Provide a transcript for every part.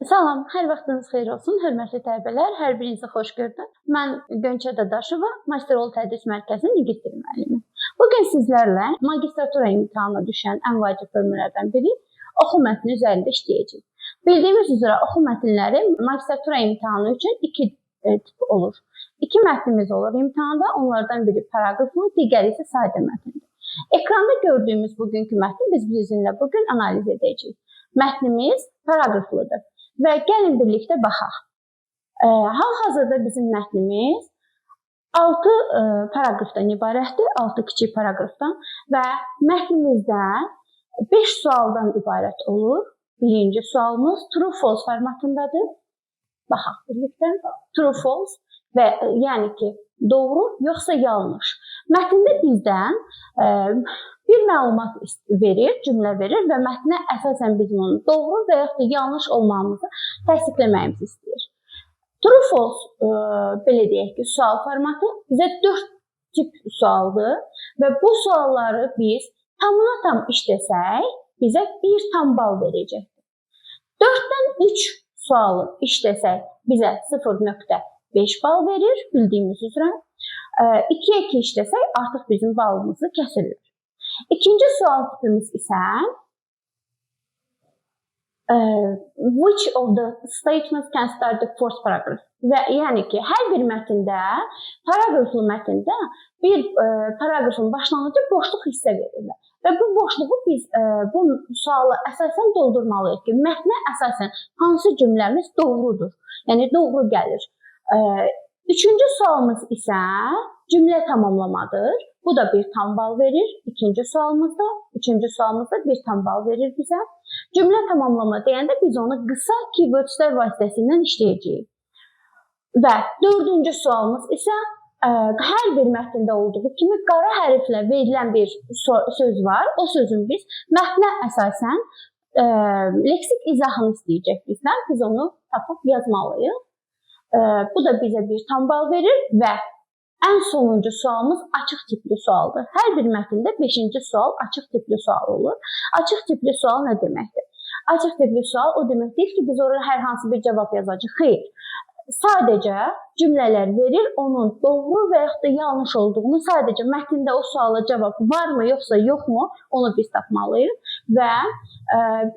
Salam, hər vaxtınız xeyir olsun, hörmətli tələbələr, hər birinizi xoş gördüm. Mən Gönçə Dadaşova, Masteroğlu Tədris Mərkəzinin ingilis dili müəllimi. Bu gün sizlərlə magistratura imtahanına düşən ən vacib bölmələrdən biri oxu mətni üzərində işləyəcəyik. Bildiyimiz üzrə oxu mətnləri magistratura imtahanı üçün iki tip olur. İki mətnimiz olur imtahanda, onlardan biri paraqraflı, digəri isə sadə mətndir. Ekranda gördüyümüz bugünkü mətni biz bizimlə bugün analiz edəcəyik. Mətnimiz paraqraflıdır. Və gəlin birlikdə baxaq. Hal-hazırda bizim mətnimiz 6 paraqrafdan ibarətdir, 6 kiçik paraqrafdan və mətnimizdə 5 sualdan ibarət olur. Birinci sualımız true false formatındadır. Baxaq birlikdə. True false və yəni ki, doğru yoxsa yanlış. Mətndə bizdən bir məlumat verir, cümlə verir və mətnə əsasən bizim onun doğru və yaxud da yanlış olmağımızı təsdiqləməyimizi istəyir. True false belə deyək ki, sual formatı bizə 4 tip sualdır və bu sualları biz tamına tam işləsək, bizə bir tam bal verəcəkdir. 4-dən 3 sualı işləsək, bizə 0.5 bal verir, bildiyimiz üzrə. 2-yə 2 işləsək, artıq bizim balımızı kəsirlər. İkinci sual tipimiz isə which of the statements can start the fourth paragraph? Və yəni ki, hər bir mətndə, paraqraflı mətndə bir paraqrafın başlanğıcı boşluq hissə verirlər. Və bu boşluğu biz bu sualı əsasən doldurmalıyıq ki, mətnə əsasən hansı cümləmiz doğrudur? Yəni doğru gəlir. Üçüncü sualımız isə cümlə tamamlamadır. Bu da bir tam bal verir. İkinci sualımızda, üçüncü sualımızda bir tam bal verir bizə. Cümlə tamamlama deyəndə biz onu qısa keywordslər vasitəsilə işləyəcəyik. Və dördüncü sualımız isə hər bir mətndə olduğu kimi qara hərflə verilən bir söz var. O sözün biz mətnə əsasən leksik izahını istəyəcək bizdən. Biz onu tapıb yazmalıyıq. Bu da bizə bir tam bal verir və ən sonuncu sualımız açıq tipli sualdır. Hər bir mətndə beşinci sual açıq tipli sual olur. Açıq tipli sual nə deməkdir? Açıq tipli sual o demək deyil ki, biz oraya hər hansı bir cavab yazacağıq. Xeyr. Sadəcə cümlələr verir, onun doğru və yaxud da yanlış olduğunu, sadəcə mətndə o suala cavab varmı, yoxsa yoxmu, onu biz tapmalıyıq və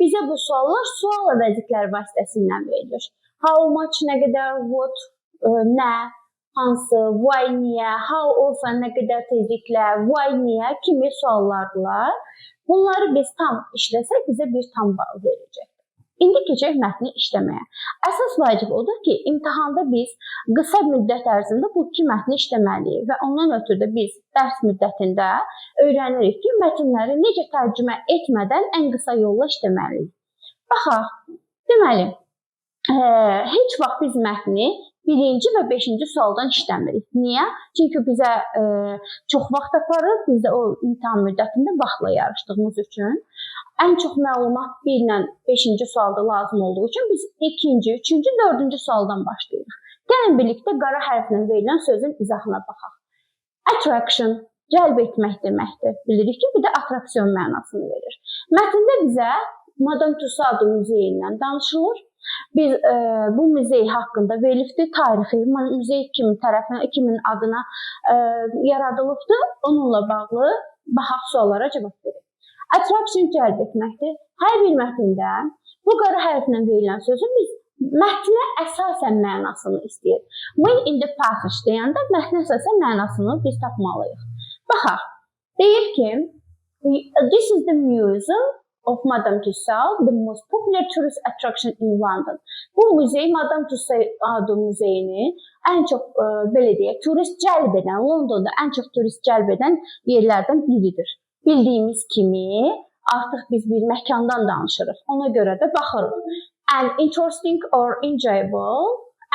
bizə bu suallar sual əvəzlikləri vasitəsilə verilir. How much nə qədər, what nə, hansı, why niyə, how often nə qədər tezliklə, why niyə kimi suallardılar. Bunları biz tam işləsək, bizə bir tam bal verəcəkdir. İndi keçək mətni işləməyə. Əsas vacib odur ki, imtahanda biz qısa müddət ərzində bu iki mətni işləməliyik və ondan ötürü də biz dərs müddətində öyrənirik ki, mətnləri necə tərcümə etmədən ən qısa yolla işləməliyik. Baxaq, deməli, heç vaxt biz mətni birinci və beşinci sualdan işləmirik. Niyə? Çünki bizə çox vaxt aparır, biz də o imtahan müddətində vaxtla yarışdığımız üçün ən çox məlumat 1 ilə 5-ci sualda lazım olduğu üçün biz ikinci, üçüncü, dördüncü sualdan başlayırıq. Gəlin birlikdə qara hərflə verilən sözün izahına baxaq. Attraction cəlb etmək deməkdir. Bilirik ki, bir də attraksiyon mənasını verir. Mətndə bizə Madame Tussauds muzeyindən danışılır. Biz bu muzey haqqında verilibdir. Tarixi muzey kim tərəfindən, kimin adına yaradılıbdır. Onunla bağlı baxaq, suallara cavab verək. Attraction cəlb etməkdir. Hər bir mətndə bu qara hərflə verilən sözün biz mətnə əsasən mənasını istəyir. Meaning in the passage deyəndə mətnə əsasən mənasını biz tapmalıyıq. Baxaq. Deyir ki, this is the museum of Madame Tussauds, the most popular tourist attraction in London. Bu muzey Madame Tussauds muzeyini ən çox belə deyək, turist cəlb edən, Londonda ən çox turist cəlb edən yerlərdən biridir. Bildiyimiz kimi artıq biz bir məkandan danışırıq. Ona görə də baxırıq. An interesting or enjoyable,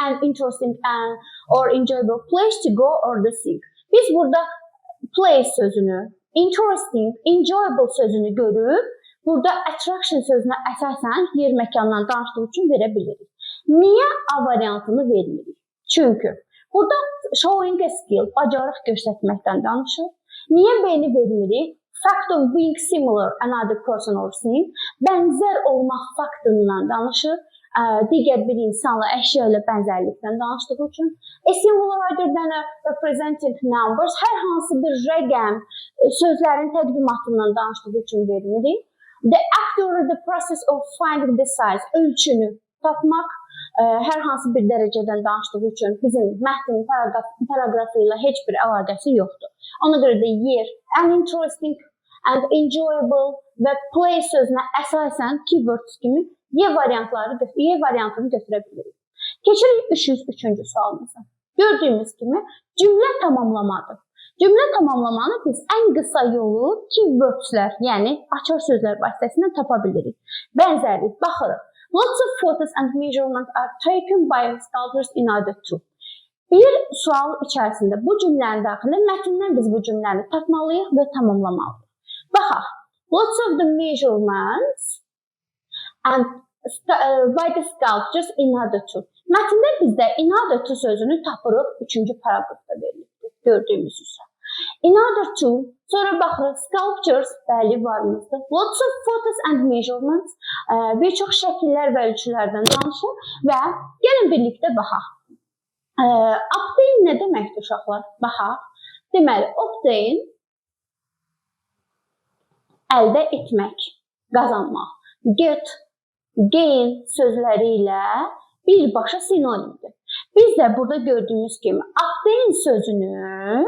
an interesting and or enjoyable place to go or to see. Biz burada place sözünü, interesting, enjoyable sözünü görüb, burada attraction sözünə əsasən yer məkandan danışdığı üçün verə bilirik. Niyə A variantını vermirik? Çünki burada showing a skill, bacarıq göstərməkdən danışır. Niyə B-ni vermirik? Fact of being similar another person or thing, bənzər olmaq faktından danışır. Digər bir insanla, əşya ilə bənzərlikdən danışdığı üçün. A symbol rather than a representing numbers, hər hansı bir rəqəm, sözlərin təqdimatından danışdığı üçün vermirik. The act or the process of finding the size, ölçünü tapmaq, hər hansı bir dərəcədən danışdığı üçün bizim mətnin paraqrafı ilə heç bir əlaqəsi yoxdur. Ona görə də yer, an interesting and enjoyable və play sözünə əsasən keywords kimi Y variantını götürə bilirik. Keçirik 303-cü sualımıza. Gördüyümüz kimi cümlə tamamlamadır. Cümlə tamamlamanı biz ən qısa yolu keywordslər, yəni açar sözlər vasitəsilə tapa bilirik. Bənzərlik, baxırıq. Lots of photos and measurements are taken by sculptors in order to. Bir sual içərisində bu cümlənin daxilində mətndən biz bu cümləni tapmalıyıq və tamamlamalıyıq. Baxaq. Lots of the measurements and by the sculptors in order to. Mətndə bizdə in order to sözünü tapırıq, 3-cü paraqrafda verilibdir, gördüyümüz üzrə. In order to, sonra baxırıq, sculptures, bəli, varımızdır. Lots of photos and measurements, bir çox şəkillər və ölçülərdən danışır və gəlin birlikdə baxaq. Obtain nə deməkdir uşaqlar? Baxaq. Deməli, obtain əldə etmək, qazanmaq. Get, gain sözləri ilə birbaşa sinonimdir. Biz də burada gördüyümüz kimi obtain sözünü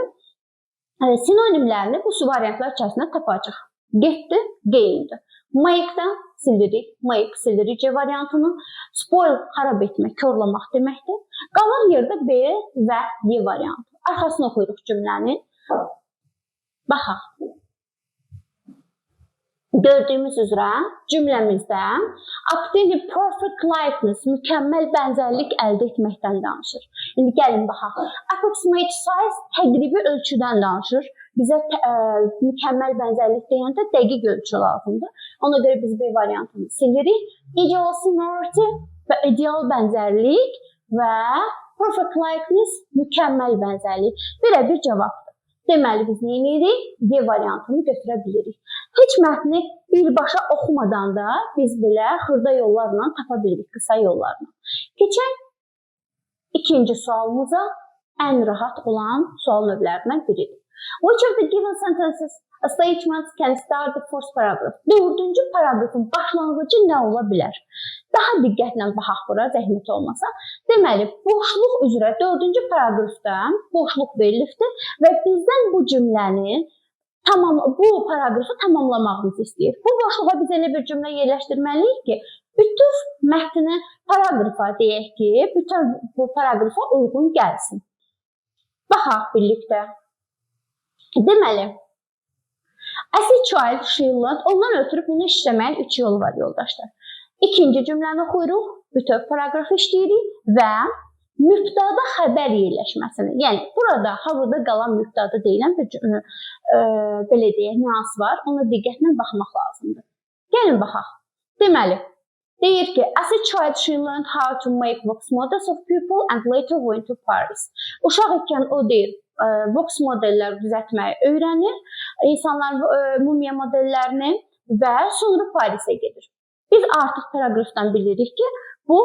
sinonimlərini bu variantlar içərisində tapacaq. Get'dir, gain'dir. Make'dən silirik, make silirik C variantını. Spoil xarab etmək, korlamaq deməkdir. Qalan yerdə B və Y variantı. Arxasını oxuyuruq cümlənin. Baxaq. Gördüyümüz üzrə cümləmizdə obtain a perfect likeness, mükəmməl bənzərlik əldə etməkdən danışır. İndi gəlin baxaq. Approximate size təqribi ölçüdən danışır. Bizə mükəmməl bənzərlik deyəndə dəqiq ölçü lazımdır. Ona görə biz B variantını silirik. Ideal similarity və ideal bənzərlik və perfect likeness mükəmməl bənzərlik. Birə-bir cavabdır. Deməli biz nə edirik? Y variantını götürə bilirik. Heç mətni birbaşa oxumadan da biz belə xırda yollarla tapa bilirik, qısa yollarla. Keçək ikinci sualımıza, ən rahat olan sual növlərindən biridir. Which of the given sentences statements can start the fourth paragraph? Dördüncü paraqrafın başlanğıcı nə ola bilər? Daha diqqətlə baxaq bura, zəhmət olmasa. Deməli, boşluq üzrə dördüncü paraqrafda boşluq verilibdir və bizdən bu cümləni tamam, bu paraqrafı tamamlamağımızı istəyir. Bu boşluğa biz elə bir cümlə yerləşdirməliyik ki, bütün mətni paraqrafa deyək ki, bütün bu paraqrafa uyğun gəlsin. Baxaq birlikdə. Deməli, as a child, she learned, ondan ötürü bunu işləməyin 3 yolu var yoldaşlar. İkinci cümləni oxuyuruq, bütöv paraqrafı işləyirik və mübtəda xəbər yerləşməsini, yəni burada havada qalan mübtəda deyilən bir belə deyək, nüans var. Ona diqqətlə baxmaq lazımdır. Gəlin baxaq. Deməli, deyir ki, as a child she learned how to make wax models of people and later went to Paris. Uşaq ikən o deyir, wax modellər düzəltməyi öyrənir, insanların mumya modellərini və sonra Parisə gedir. Biz artıq paraqrafdan bilirik ki, bu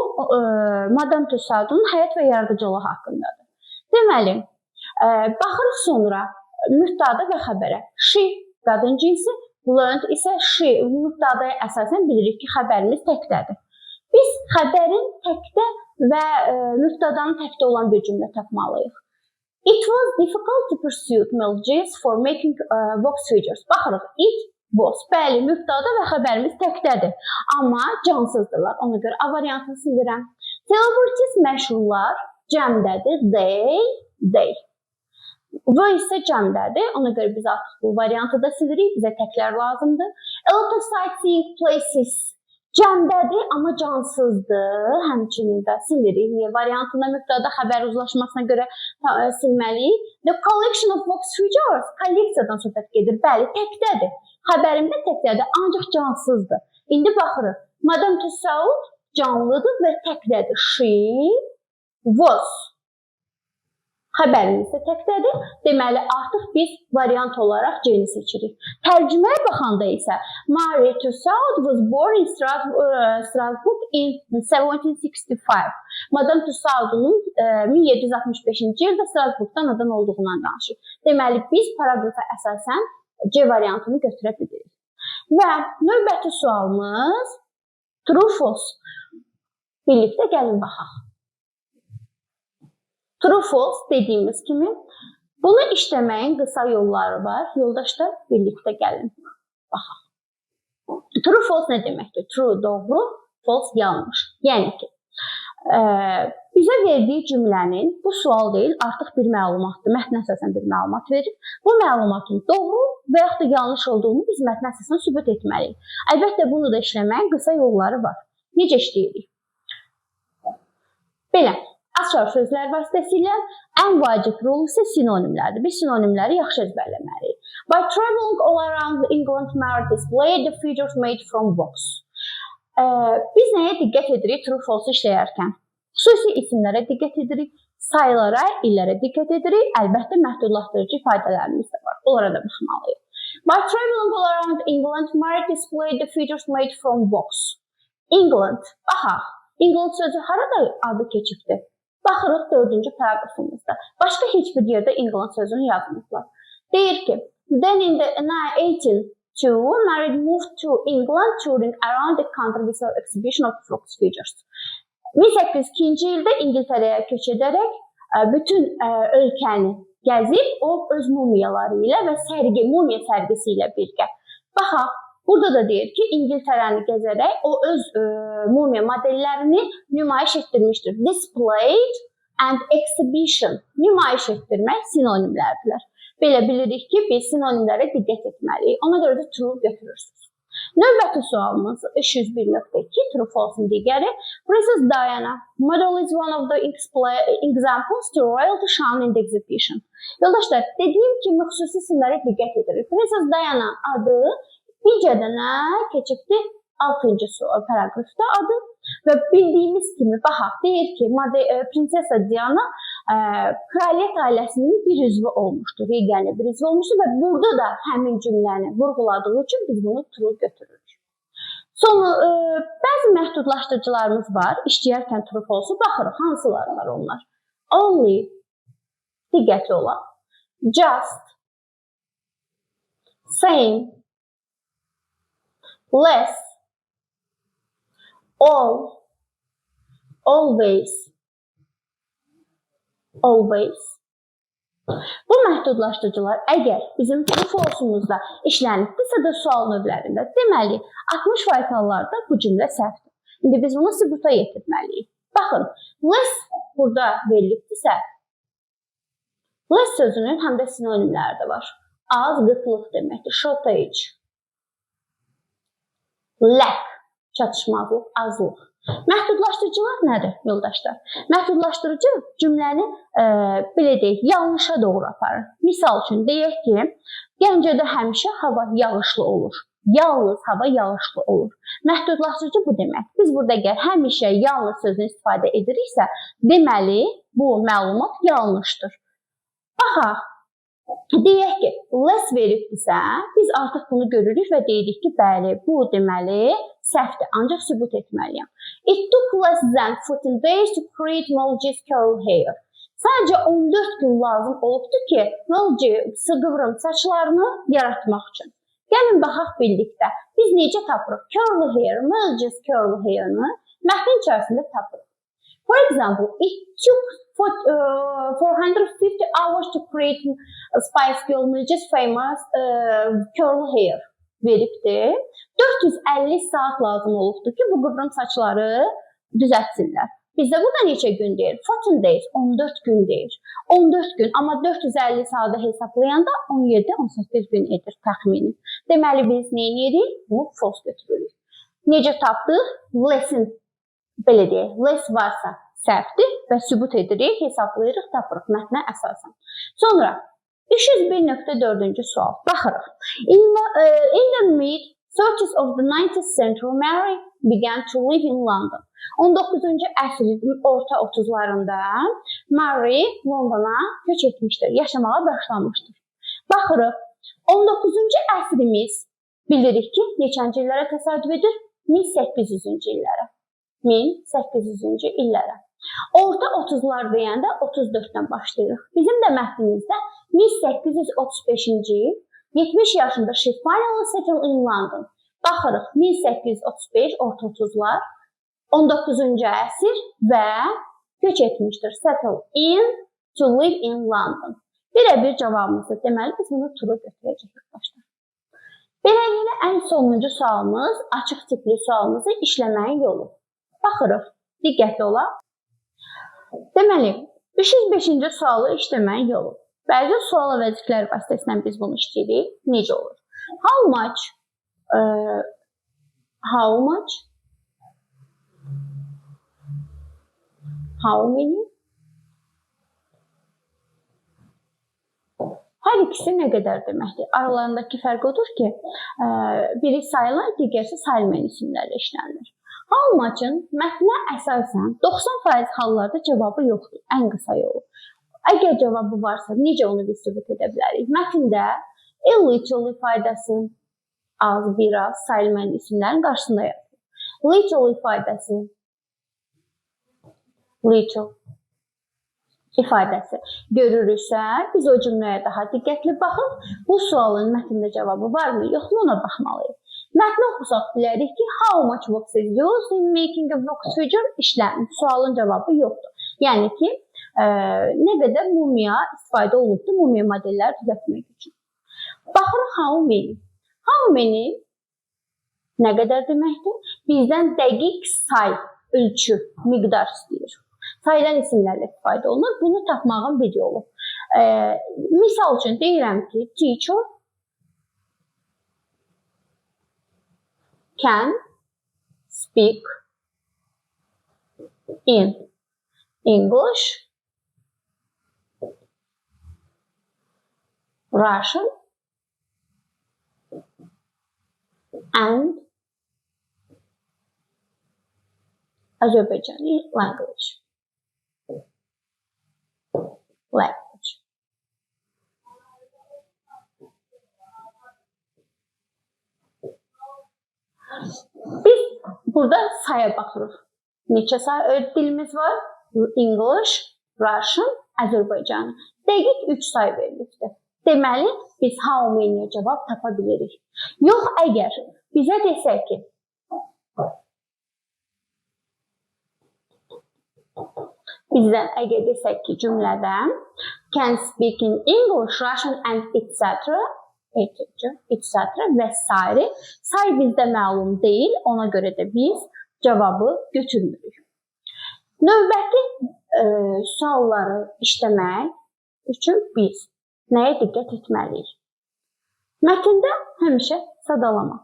Madame Tussaud'un həyat və yaradıcılığı haqqındadır. Deməli, baxırıq sonra mübtəda və xəbərə. She qadın cinsi, learned isə she mübtədaya əsasən bilirik ki, xəbərimiz təkdədir. Biz xəbərin təkdə və mübtədanın təkdə olan bir cümlə tapmalıyıq. It was difficult to persuade Melges for making wax figures. Baxırıq, it was. Bəli, mübtəda və xəbərimiz təkdədir. Amma cansızdırlar. Ona görə A variantını silirəm. Celebrities məşhurlar cəmdədir. They, they. V isə cəmdədir. Ona görə biz artıq bu variantı da silirik. Bizə təklər lazımdır. A lot of sightseeing places cəmdədir, amma cansızdır. Həmçinin də silirik. Y variantında mübtəda xəbər uzlaşmasına görə silməliyik. The collection of wax figures kolleksiyadan söhbət gedir. Bəli, təkdədir. Xəbərim də təkdədir, ancaq cansızdır. İndi baxırıq. Madame Tussaud canlıdır və təkdədir. She was. Xəbərimiz də təkdədir. Deməli, artıq biz variant olaraq C-ni seçirik. Tərcüməyə baxanda isə Marie Tussaud was born in Strasbourg in 1765. Madame Tussaud'un 1765-ci ildə Strasbourgda anadan olduğundan danışır. Deməli, biz paraqrafa əsasən C variantını götürə bilirik. Və növbəti sualımız true false. Birlikdə gəlin baxaq. True false dediyimiz kimi bunu işləməyin qısa yolları var. Yoldaşlar, birlikdə gəlin baxaq. True false nə deməkdir? True doğru, false yanlış. Yəni ki, bizə verdiyi cümlənin, bu sual deyil, artıq bir məlumatdır. Mətnə əsasən bir məlumat verir. Bu məlumatın doğru və yaxud da yanlış olduğunu biz mətnə əsasən sübut etməliyik. Əlbəttə, bunu da işləməyin qısa yolları var. Necə işləyirik? Belə, açar sözlər vasitəsilə, ən vacib rol isə sinonimlərdir. Biz sinonimləri yaxşı əzbərləməliyik. By traveling all around England, Mary displayed the figures made from wax. Biz nəyə diqqət edirik true false işləyərkən? Xüsusi isimlərə diqqət edirik, saylara, illərə diqqət edirik. Əlbəttə, məhdudlaşdırıcı ifadələrimiz də var. Onlara da baxmalıyıq. By traveling all around England, Mary displayed the figures made from wax. England, baxaq. England sözü harada adı keçibdir? Baxırıq dördüncü paraqrafımızda. Başqa heç bir yerdə England sözünü yazmayıblar. Deyir ki, then in the 1802, Mary moved to England, touring around the country with her exhibition of wax figures. 1802-ci ildə İngiltərəyə köç edərək bütün ölkəni gəzib o öz mumiyaları ilə və sərgi, mumiya sərgisi ilə birgə. Baxaq, burada da deyir ki, İngiltərəni gəzərək o öz mumiya modellərini nümayiş etdirmişdir. Displayed and exhibition, nümayiş etdirmək sinonimlərdirlər. Belə bilirik ki, biz sinonimlərə diqqət etməliyik. Ona görə də true götürürsünüz. Növbəti sualımız 301.2 true false-un digəri. Princess Diana model is one of the examples to royalty shown in the exhibition. Yoldaşlar, dediyim kimi xüsusi isimlərə diqqət edirik. Princess Diana adı bircə dənə keçibdir 6-cı paraqrafda adı və bildiyimiz kimi baxaq, deyir ki, Prinsesa Diana kraliyyət ailəsinin bir üzvü olmuşdur, yeganə bir üzvü olmuşdur və burada da həmin cümləni vurğuladığı üçün biz bunu true götürürük. Sonra bəzi məhdudlaşdırıcılarımız var. İşləyərkən true false baxırıq, hansılar var onlar. Only, diqqətli olaq. Just, same, less, all, always, always. Bu məhdudlaşdırıcılar əgər bizim true false-umuzda işlənibdirsə də sual növlərində, deməli 60% hallarda bu cümlə səhvdir. İndi biz bunu sübuta yetirməliyik. Baxın, less burada verilibdirsə, less sözünün həm də sinonimləri də var. Az, qıtlıq deməkdir. Shortage, lack, çatışmazlıq, azlıq. Məhdudlaşdırıcılar nədir, yoldaşlar? Məhdudlaşdırıcı cümləni belə deyək, yanlışa doğru aparır. Misal üçün deyək ki, Gəncədə həmişə hava yağışlı olur. Yalnız hava yağışlı olur. Məhdudlaşdırıcı bu demək. Biz burada əgər həmişə yalnız sözünü istifadə ediriksə, deməli bu məlumat yanlışdır. Baxaq, deyək ki, less veribdirsə, biz artıq bunu görürük və deyirik ki, bəli, bu deməli səhvdir, ancaq sübut etməliyəm. It took less than 14 days to create Mel G's curly hair. Sadəcə 14 gün lazım olubdur ki, Mel G qıvrım saçlarını yaratmaq üçün. Gəlin baxaq birlikdə. Biz necə tapırıq? Curly hair, Mel G's curly hair-ını mətnin içərisində tapırıq. For example, it took 450 hours to create Spice Girl Mel G's famous curly hair veribdir. 450 saat lazım olubdur ki, bu qıvrım saçları düzəltsinlər. Bizdə burada neçə gün deyir? 14 days, 14 gün deyir. 14 gün, amma 450 saatı hesablayanda 17-18 gün edir təxmini. Deməli, biz nə edirik? Bunu false götürürük. Necə tapdıq? Less-in, belə deyək, less varsa səhvdir və sübut edirik, hesablayırıq, tapırıq mətnə əsasən. Sonra 301.4-cü sual. Baxırıq. In the mid 30s of the 19th century, Mary began to live in London. 19-cu əsrin orta 30-larında Mary Londona köç etmişdir, yaşamağa başlamışdır. Baxırıq, 19-cu əsrimiz bilirik ki, neçənci illərə təsadüf edir? 1800-cü illərə. 1800-cü illərə. Orta 30-lar deyəndə 34-dən başlayırıq. Bizim də mətnimizdə 1835-ci il 70 yaşında she finally settled in London. Baxırıq, 1835 orta 30-lar, 19-cu əsr və köç etmişdir. Settle in, to live in London. Birə-bir cavabımızdır. Deməli, biz bunu true götürəcəyik arkadaşlar. Beləliklə, ən sonuncu sualımız, açıq tipli sualımızı işləməyin yolu. Baxırıq, diqqətli olaq. Deməli, 305-ci sualı işləməyin yolu. Bəzi sual əvəzlikləri vasitəsilə biz bunu işləyirik. Necə olur? How much? How much? How many? Hər ikisi nə qədər deməkdir? Aralarındakı fərq odur ki, biri sayılan, digərisi sayılmayan isimlərlə işlənilir. How much-ın mətnə əsasən 90% hallarda cavabı yoxdur. Ən qısa yolu. Əgər cavabı varsa, necə onu biz sübut edə bilərik? Mətndə a little ifadəsi, az, biraz sayılmayan isimlərin qarşısında yazılır. Little ifadəsi, little ifadəsi görürüksə, biz o cümləyə daha diqqətli baxıb, bu sualın mətndə cavabı varmı, yoxmu ona baxmalıyıq. Mətni oxusaq bilərik ki, how much wax is used in making a wax figure işlənmiş. Sualın cavabı yoxdur. Yəni ki, nə qədər mumya istifadə olunubdur mumya modelləri düzəltmək üçün. Baxırıq how many. How many nə qədər deməkdir? Bizdən dəqiq say, ölçü, miqdar istəyir. Sayılan isimlərlə istifadə olunur. Bunu tapmağın bir yolu. Misal üçün deyirəm ki, teacher can speak in English, Russian and Azerbaijani language. Biz burada saya baxırıq. Neçə say dilimiz var? English, Russian, Azerbaycan. Dəqiq 3 say verilibdir. Deməli, biz how many-yə cavab tapa bilirik. Yox, əgər bizə desək ki, bizdən əgər desək ki, cümlədən can speak in English, Russian and etc., etc. və s. Say bizdə məlum deyil, ona görə də biz cavabı götürmürük. Növbəti sualları işləmək üçün biz nəyə diqqət etməliyik? Mətndə həmişə sadalama,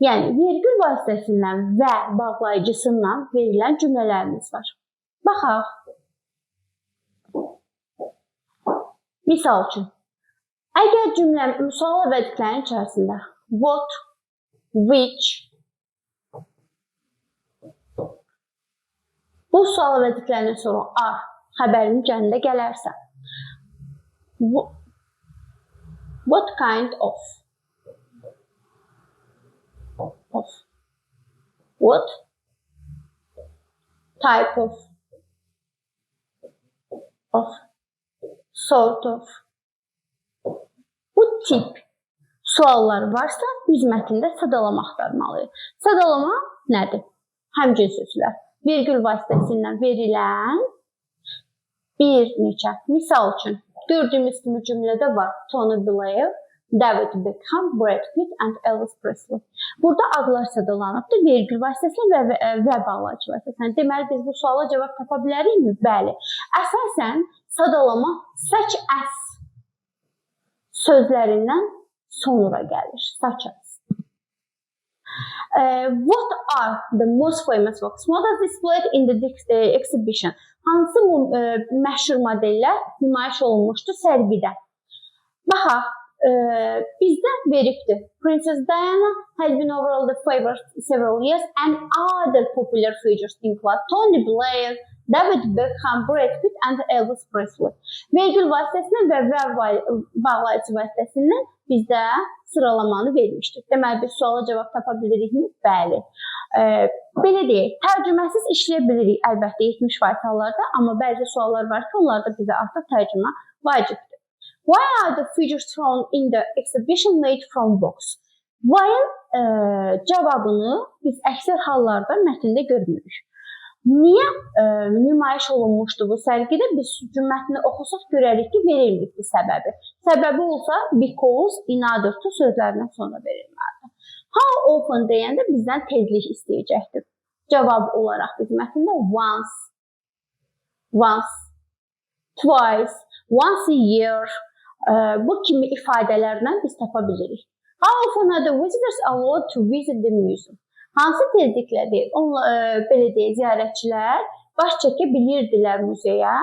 yəni vergül vasitəsindən və bağlayıcısından verilən cümlələrimiz var. Baxaq. Misal üçün, əgər cümlə sual əvəzliklərinin içərisində what, which, bu sual əvəzliklərindən sonra are xəbərinin cəmində gələrsə, what kind of, what type of, sort of, bu tip suallar varsa biz mətndə sadalama axtarmalıyıq. Sadalama nədir? Həmcins sözlər. Vergül vasitəsindən verilən bir neçə. Misal üçün, gördüyümüz kimi cümlədə var Tony Blair, David Beckham, Brad Pitt and Elvis Presley. Burada adlar sadalanıbdır vergül vasitəsilə və bağlayıcı vasitəsilə. Deməli, biz bu suala cavab tapa bilərikmi? Bəli. Əsasən, sadalama such as sözlərindən sonra gəlir. Such as. What are the most famous wax models displayed in the exhibition? Hansı məşhur modellər nümayiş olunmuşdu sərgidə? Baxaq, Bizdə veribdir. Princess Diana has been overall the favorite several years and other popular figures include Tony Blair, David Beckham, Brad Pitt and Elvis Presley. Vergül vasitəsindən və və bağlayıcı vasitəsindən bizdə sıralamanı vermişdir. Deməli, biz suala cavab tapa bilirikmi? Bəli. Belə deyək, tərcüməsiz işləyə bilirik əlbəttə 70% hallarda, amma bəzi suallar var ki, onlarda bizə artıq tərcümə vacibdir. Why are the figures shown in the exhibition made from wax? Why cavabını biz əksər hallarda mətndə görmürük. Niyə nümayiş olunmuşdu bu sərgidə? Biz mətni oxusaq görərik ki, verilməyibdi səbəbi. Səbəbi olsa because, in order to sözlərindən sonra verilməlidir. How often deyəndə bizdən tezlik istəyəcəkdir. Cavab olaraq biz mətndə once, once, twice, once a year bu kimi ifadələrlə biz tapa bilirik. How often are the visitors allowed to visit the museum? Hansı tezliklə deyil, onunla, belə deyək, ziyarətçilər baş çəkə bilirdilər muzeyə?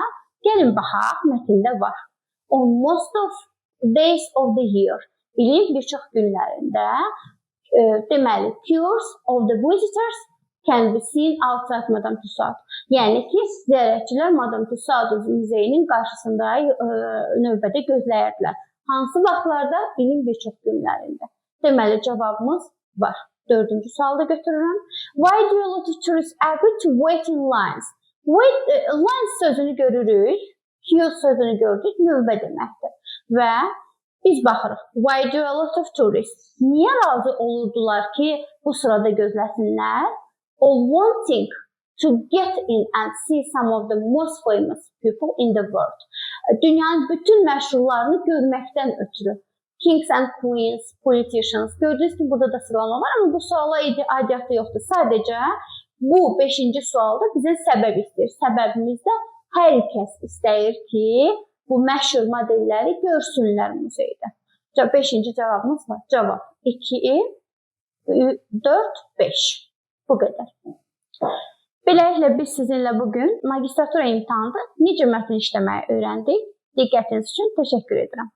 Gəlin baxaq, mətndə var. On most of days of the year. İlin bir çox günlərində, deməli, queues of the visitors can be seen outside Madame Tussauds. Yəni ki, ziyarətçilər Madame Tussauds muzeyinin qarşısında növbədə gözləyirdilər. Hansı vaxtlarda? İlin bir çox günlərində. Deməli, cavabımız var. Dördüncü sualı da götürürəm. Why do a lot of tourists agree to wait in lines? Wait, lines sözünü görürük. Queue sözünü gördük. Növbə deməkdir. Və biz baxırıq. Why do a lot of tourists? Niyə razı olurdular ki, bu sırada gözləsinlər? Or wanting to get in and see some of the most famous people in the world. Dünyanın bütün məşhurlarını görməkdən ötürü. Kings and queens, politicians. Gördüyünüz kimi burada da sıralama var, amma bu suala aidiyyatı yoxdur. Sadəcə bu beşinci sualda bizə səbəb istəyir. Səbəbimiz də hər kəs istəyir ki, bu məşhur modelləri görsünlər muzeydə. Beşinci cavabımız var. Cavab 2, 4, 5. Bu qədər. Beləliklə biz sizinlə bugün magistratura imtahanında necə mətn işləməyi öyrəndik. Diqqətiniz üçün təşəkkür edirəm.